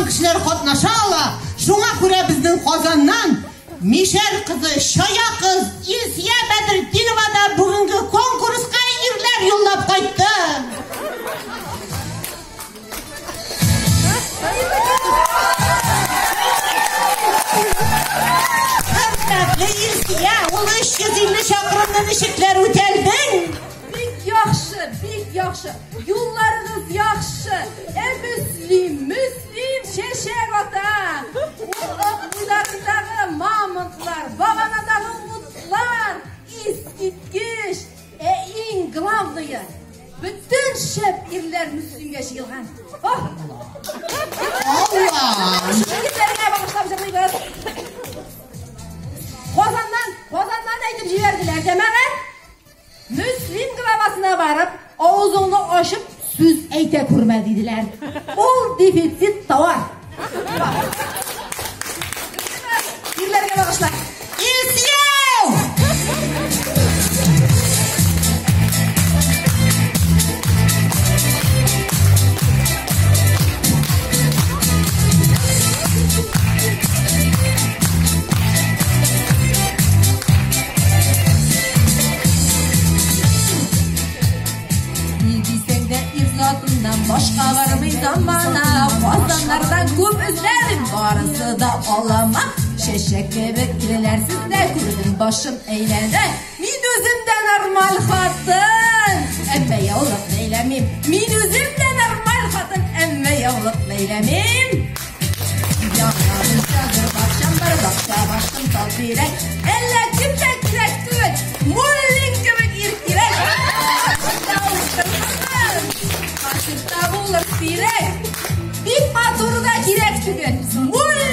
булмаган кешеләр катнаша ала. Шуңа күрә безнең Казаннан Мишәр кызы, чая кыз Илсия Бәдретдинова да бүгенге конкурска ирләр юллап кайтты. Хөрмәтле Илсия, ул 350 чакрымны ничекләр үтәлдең? Бик яхшы, бик яхшы. Юлларыгыз яхшы. Ә Мөслим, Мөслим чәчәк ата. Ул ак буйларындагы мамонтлар, баганадагы утлар искиткеч. Ә иң главное, бөтен шәп ирләр Мөслимгә җыелган. Ох! Алла! Егетләргә багышлап җырлыйбыз. Казаннан, Казаннан әйтеп җибәрделәр, җәмәгать. Мөслим главасына барып, авызыңны ачып сүз әйтә күрмә диделәр. Ул дефицит товар. Ирләргә багышлап. Илсия! Ни дисәң дә ир затыннан башка бармый замана. Казаннардан күп эзләдем, барысы да алама. Чәчәк кебек ирләр сездә күрдем, башым әйләнә. Мин үзем дә нормаль хатын, әмма яулык бәйләмим. Мин үзем дә нормаль хатын, әмма яулык бәйләмим. Яңа бер бакчам бар, бакча башым тал тирәк. Әллә кем дә кирәк түгел, Муллин кебек ир кирәк. Кашыкта булыр сирәк. Бик матур да кирәк түгел. Муллин